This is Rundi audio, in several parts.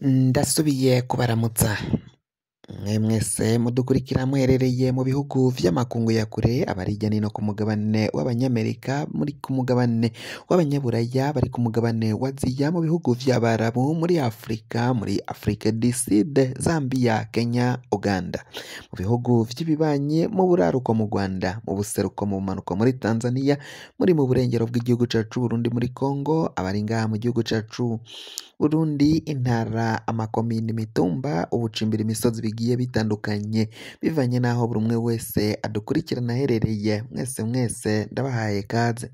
Ndasubiye kubaramutsa mwe mwese mudukurikira muherereye mu bihugu vy'amakungu ya kure, abari hirya no hino ku mugabane w'abanyamerika, muri ku mugabane w'abanyaburaya, bari ku mugabane wa Aziya, mu bihugu vy'abarabu, muri Afrika, muri Afrique du Sud, Zambia, Kenya, Uganda, mu bihugu vy'ibibanyi, mu buraruko mu Rwanda, mu buseruko, mu bumanuko muri Tanzania, muri mu burengero bw'igihugu cacu c'Uburundi, muri Congo, abari ngaha mu gihugu cacu Burundi, intara, amakomine, imitumba, ubucimbira imisozi bigiye bitandukanye bivanye n'aho buri umwe wese adukurikirana aherereye. Mwese mwese ndabahaye kaze.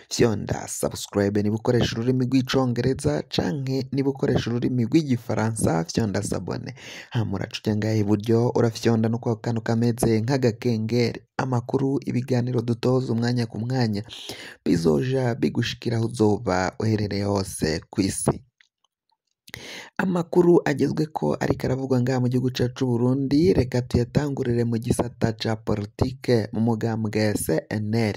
Fyonda subscribe niba ukoresha ururimi rw'icongereza canke niba ukoresha ururimi rw'igifaransa, fyonda s'abonner. Hama uraca uja ngaha iburyo urafyonda no kwa kantu kameze nk'agakengeri. Amakuru, ibiganiro dutoza umwanya ku mwanya bizoja bigushikira aho uzoba uherereye hose kw'isi. Amakuru agezweko ariko aravugwa ngaha mu gihugu cacu c'Uburundi, reka tuyatangurire mu gisata ca politike mu mugambwe CNL.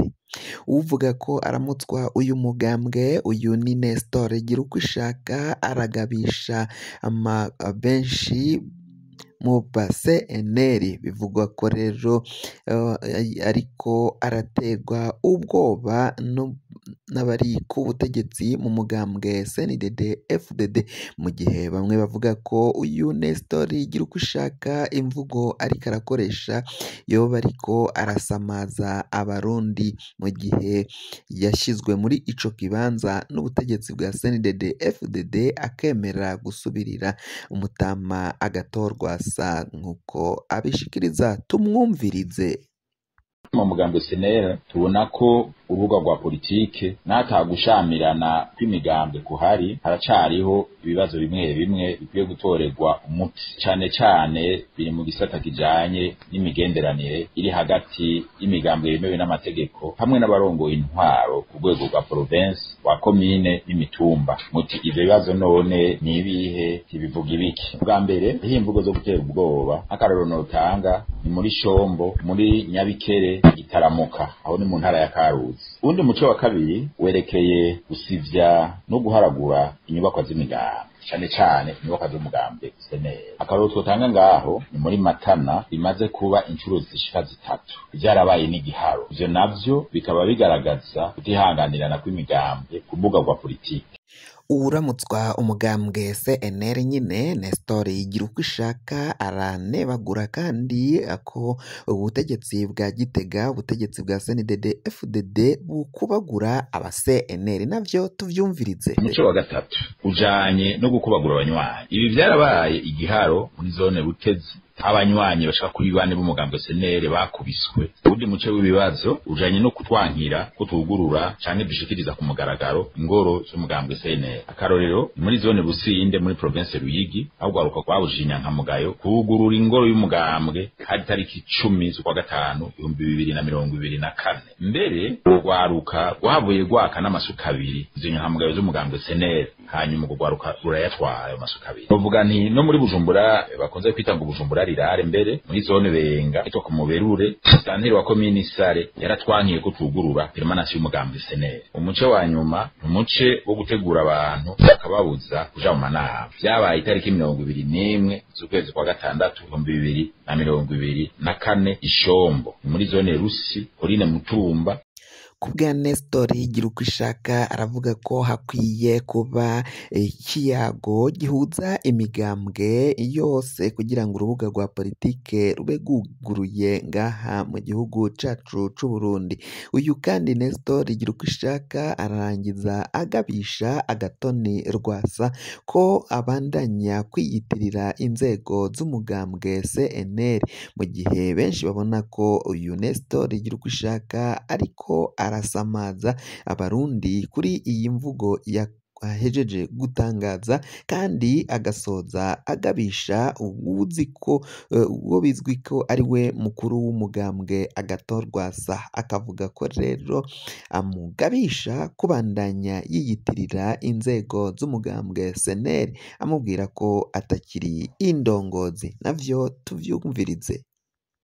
Uwuvuga ko aramutswa uyu mugambwe, uyu ni Nestor Girukwishaka, aragabisha ama benshi mu ba CNL. Bivugwa ko rero ariko araterwa ubwoba n'abari ku butegetsi mu mugambwe CNDD FDD, mu gihe bamwe bavuga ko uyu Nestor Girukwishaka imvugo ariko arakoresha yoba ariko arasamaza abarundi, mu gihe yashizwe muri ico kibanza n'ubutegetsi bwa CNDD FDD akemera gusubirira umutama agatorwa sa nkuko abishikiriza. Tumwumvirize. Mu mugambwe CNL tubona ko urubuga rwa politike n'atagushamirana kw'imigambwe kuhari, haracariho ibibazo bimwe bimwe bikwiye gutorerwa umuti, cane cane biri mu gisata kijanye n'imigenderanire iri hagati y'imigambwe yemewe n'amategeko hamwe n'abarongoye intwaro ku rwego rwa province, rwa komine n'imitumba. Muti ivyo bibazo none ni ibihe, tibivuga ibiki? Bwa mbere, hariho imvugo zo gutera ubwoba. Akarorero notanga ni muri Shombo, muri Nyabikere, Gitaramuka, aho ni mu ntara ya Karusi. Uwundi muco wa kabiri werekeye gusivya no guharagura inyubakwa z'imigambi, cane cane inyubakwa z'umugambi CNL. Akarorero twotanga ngaho ni muri Matana, bimaze kuba incuro zishika zitatu, vyarabaye n'igiharo. Ivyo navyo bikaba bigaragaza kutihanganirana kw'imigambwe ku mbuga rwa politike. Uwuramutswa umugambwe CNL nyine Nestor Girukwishaka aranebagura kandi ko ubutegetsi bwa Gitega, ubutegetsi bwa CNDD FDD bukubagura aba CNL, navyo tuvyumvirize. Umuco wa gatatu ujanye no gukubagura abanywanyi. Ibi vyarabaye igiharo muri zone Butezi, abanywanyi bashaka kuri bane b'umugambwe CNL bakubiswe. Uwundi muce w'ibibazo ujanye no kutwankira ko twugurura canke dushikiriza ku mugaragaro ingoro z'umugambwe CNL. Akarorero ni muri zone Businde muri province Ruyigi, aho rwaruka rwabujije inyankamugayo kugurura ingoro y'umugambwe hari tariki 10 z'ukwa gatanu 2024. Mbere urwo rwaruka rwahavuye rwaka n'amasuka abiri izo nyankamugayo z'umugambwe CNL, hanyuma urwo rwaruka rurayatwara ayo masuka abiri. Bavuga nti no muri Bujumbura bakunze kwita ngo Bujumbura rirare, mbere muri zone Benga itwa ku Muberure, santeri wa komini Sare yaratwankiye ko twugurura permanence y'umugambwe CNL. Umuce wa nyuma ni umuce wo gutegura abantu bakababuza kuja mu manama. Vyabaye itariki 21 z'ukwezi kwa gatandatu 2024 Ishombo, ni muri zone Rusi, Korine Mutumba. Kubwa Nestor Girukwishaka aravuga ko hakwiye kuba ikiyago gihuza imigambwe yose kugira ngo urubuga rwa politike rube rwuguruye ngaha mu gihugu cacu c'Uburundi. Uyu kandi Nestor Girukwishaka arangiza agabisha Agatoni Rwasa ko abandanya kwiyitirira inzego z'umugambwe CNL, mu gihe benshi babona ko uyu Nestor Girukwishaka ariko arasamaza abarundi kuri iyi mvugo yahejeje gutangaza, kandi agasoza agabisha uwuzi ko uwo bizwi ko ari we mukuru w'umugambwe Agathon Rwasa, akavuga ko rero amugabisha kubandanya yiyitirira inzego z'umugambwe CNL, amubwira ko atakiri indongozi. Navyo tuvyumvirize.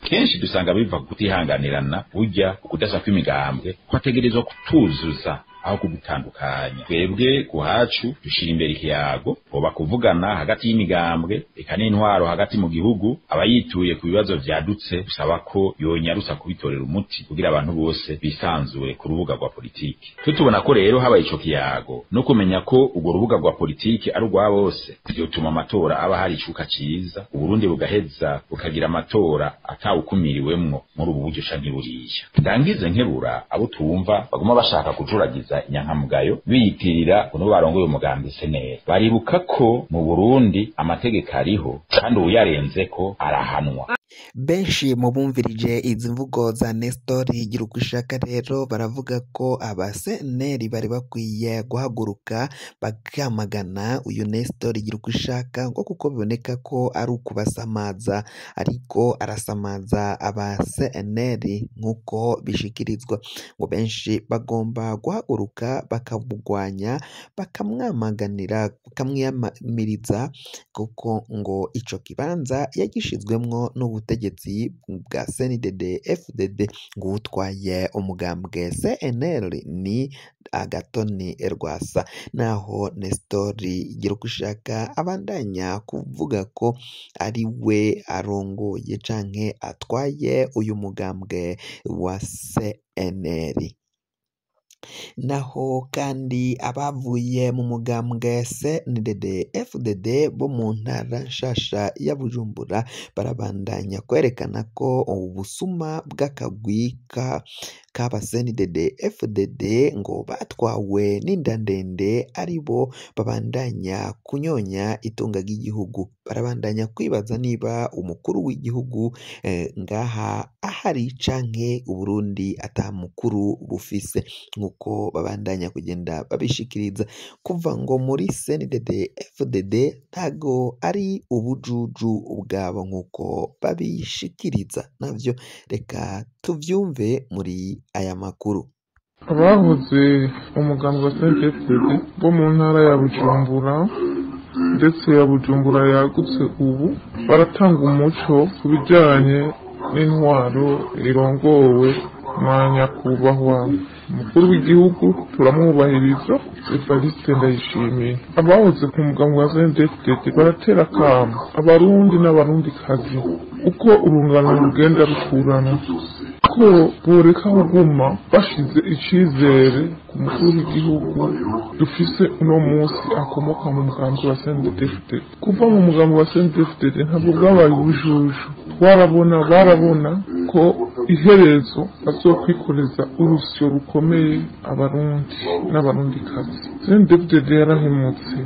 Kenshi dusanga biva kutihanganirana, burya ukudasa kw'imigambwe kwategerezwa kutuzuza aho kugutandukanya. Twebwe kuhacu dushira imbere ikiyago, hoba kuvugana hagati y'imigambwe eka n'intwaro hagati mu gihugu, abayituye ku bibazo vyadutse gusaba ko yonyarusa kubitorera umuti kugira abantu bose bisanzure ku rubuga rwa politiki. Tutubona ko rero habaye ico kiyago no kumenya ko urwo rubuga rwa politiki ari urwa bose, vyotuma amatora aba hari icuka ciza, Uburundi bugaheza bukagira amatora atawukumiriwemwo muri ubu buryo canke buriya. Ndangize nkebura abo tumva baguma bashaka kujuragiza inyankamugayo biyitirira ngo nibo barongoye umugambi senera. Baribuka ko mu Burundi amategeko ariho kandi uwuyarenzeko arahanwa. Benshi mu bumvirije izi mvugo za Nestor Girukishaka rero baravuga ko abaseneri bari bakwiye guhaguruka bakamagana uyu Nestor Girukishaka, ngo kuko biboneka ko ari ukubasamaza, ariko arasamaza abaseneri nk'uko bishikirizwa. Ngo benshi bagomba guhaguruka bakamugwanya, bakamwamaganira, bakamwiyamiriza, kuko ngo ico kibanza yagishizwemwo n'ubutegetsi bwa CNDD FDD. Ngo utwaye umugambwe CNL ni Agathon Rwasa. Naho Nestor Girukishaka abandanya kuvuga ko ari we arongoye canke atwaye uyu mugambwe wa CNL. Naho kandi abavuye mu mugambwe CNDD FDD bo mu ntara nshasha ya Bujumbura barabandanya kwerekana ko ubusuma bw'akagwi k'aba CNDD FDD ngo batwawe n'inda ndende aribo babandanya kunyonya itunga ry'igihugu. Barabandanya kwibaza niba umukuru w'igihugu ngaha ahari canke Uburundi ata mukuru bufise, nkuko babandanya kugenda babishikiriza. Kuva ngo muri CNDD FDD ntago ari ubujuju bwabo nkuko babishikiriza, navyo reka tuvyumve muri aya makuru. Abahoze umugambi wa CNDD-FDD bo mu ntara ya Bujumbura ndetse ya Bujumbura yagutse ubu baratanga umuco ku bijyanye n'intwaro irongowe na nyakubahwa umukuru w'igihugu, turamwubahiriza, Evariste Ndayishimiye. Abahoze ku mugambi wa CNDD-FDD baratera akamo abarundi n'abarundikazi uko urungano rugenda rukurana ko boreka kuguma bashize icizere ku mukuru w'igihugu dufise uno munsi akomoka mu mugambi wa CNDD-FDD. Kuva mu mugambi wa CNDD-FDD ntabwo bwabaye ubujuju, twarabona barabona ko iherezo bazokwikoreza urusyo rukomeye abarundi n'abarundikazi. CNDD-FDD yarahemutse.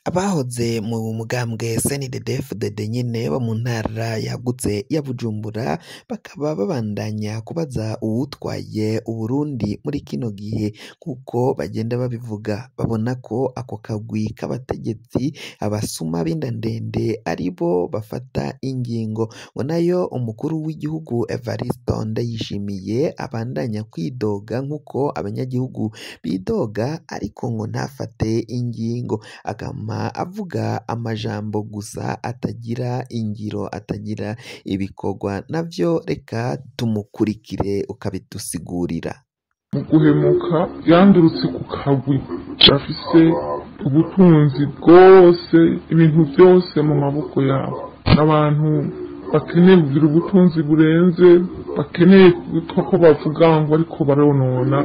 Abahoze mu mugambwe CNDD-FDD nyene bo mu ntara yagutse ya Bujumbura bakaba babandanya kubaza uwutwaye Uburundi muri kino gihe, kuko bagenda babivuga babona ko ako kagwi k'abategetsi abasuma b'inda ndende aribo bafata ingingo. Ngo nayo umukuru w'igihugu Evariste Ndayishimiye abandanya kwidoga nk'uko abanyagihugu bidoga, ariko ngo ntafate ingingo, akama avuga amajambo gusa atagira ingiro, atagira ibikorwa. Navyo reka tumukurikire ukabidusigurira. Mu guhemuka yandurutse ku kagwi gafise ubutunzi bwose, ibintu byose mu maboko yabo, n'abantu bakeneye kugira ubutunzi burenze, bakeneye ko bavuga ngo ariko baronona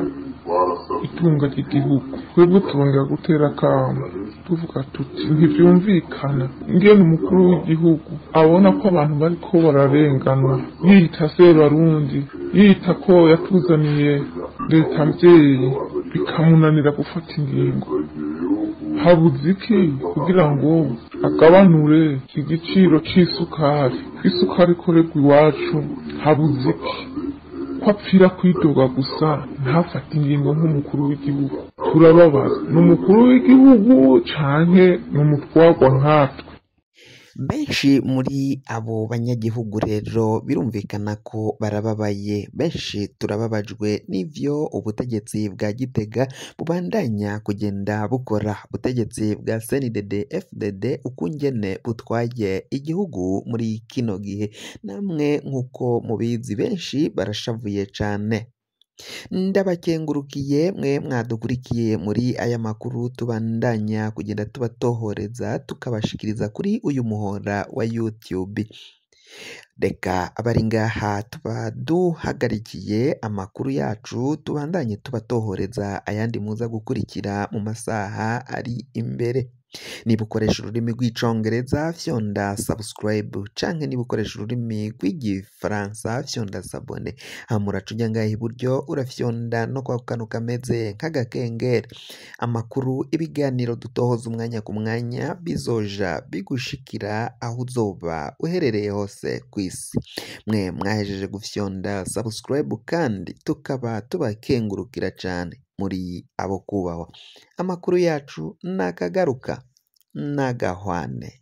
itunga ry'igihugu. Twebwe tubongera gutera akamo tuvuga tuti ntibyumvikana ingene umukuru w'igihugu abona ko abantu bariko bararenganwa, yiyita Sebarundi, yiyita ko yatuzaniye leta mvyeyi, bikamunanira gufata ingingo. Habuze iki kugira ngo agabanure igiciro c'isukari? Isukari ikorerwa iwacu, habuze iki? Ko apfira kwidoga gusa ntafate ingingo nk'umukuru w'igihugu? Turababaza, ni umukuru w'igihugu canke ni umutwagwa nkatwe? Benshi muri abo banyagihugu rero birumvikana ko barababaye, benshi turababajwe n'ivyo ubutegetsi bwa Gitega bubandanya kugenda bukora, ubutegetsi bwa CNDD FDD ukungene butwaye igihugu muri kino gihe. Namwe nk'uko mubizi benshi barashavuye cane. Ndabakengurukiye mwe mwadukurikiye muri aya makuru tubandanya kugenda tubatohoreza tukabashikiriza kuri uyu muhora wa YouTube. Reka abari ngaha tuba duhagarikiye amakuru yacu, tubandanye tubatohoreza ayandi muza gukurikira mu masaha ari imbere. Niba ukoresha ururimi rw'icongereza fyonda subscribe, canke niba ukoresha ururimi rw'igifaransa fyonda s'abonner. Hama uraca uja ngaha iburyo urafyonda no kwa kantu kameze nk'agakengeri. Amakuru, ibiganiro dutohoza umwanya ku mwanya bizoja bigushikira aho uzoba uherereye hose kw'isi. Mwe mwahejeje gufyonda subscribe kandi tukaba tubakengurukira cane, muri abo kubahwa. Amakuru yacu nakagaruka nagahwane.